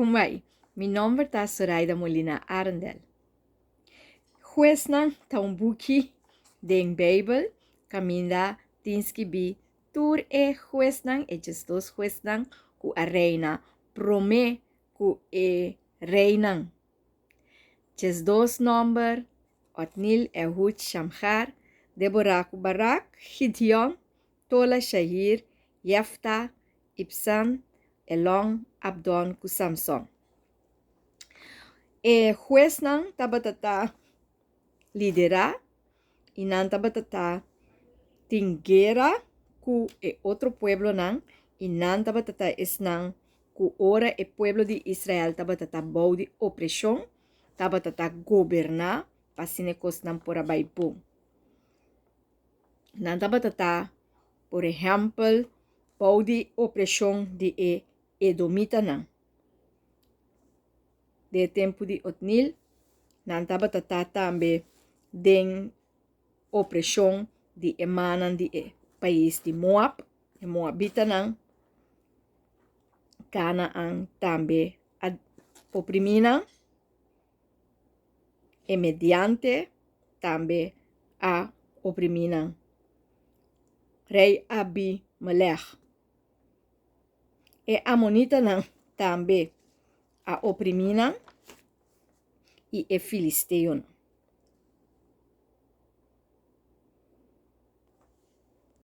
Kumbai, mi nomber ta Soraida Molina Arendel. Huesnan ta un buki den Beibel kaminda tin skibí tur e huesnan, e 12 huesnan ku a reina promé ku e reinan. 12 nòmber, Otnil, Ehud, Shamgar, Deborah ku Barak, Gideon, Tola, Shair, Jefta, Ibsan, Elon, Abdon ku Samson. E huesnan tabata ta liderá i nan tabata ta tin guera ku e otro pueblonan i nan tabata ta esnan ku ora e pueblo di Israel tabata ta bou di opreshon, tabata ta goberná pa asina e kosnan por a bai bon. Nan tabata ta, por ehèmpel, bou di opreshon di e edomitanan. Den e tempu di Otnil, nan tabata ta tambe den opreshon di e mannan di e pais di Moab, e moabitanan. Kanaan tambe a oprimí nan. E mediante tambe a oprimí nan. Rei Abimelèk. E amonitanan tambe a oprimí nan i e filisteonan.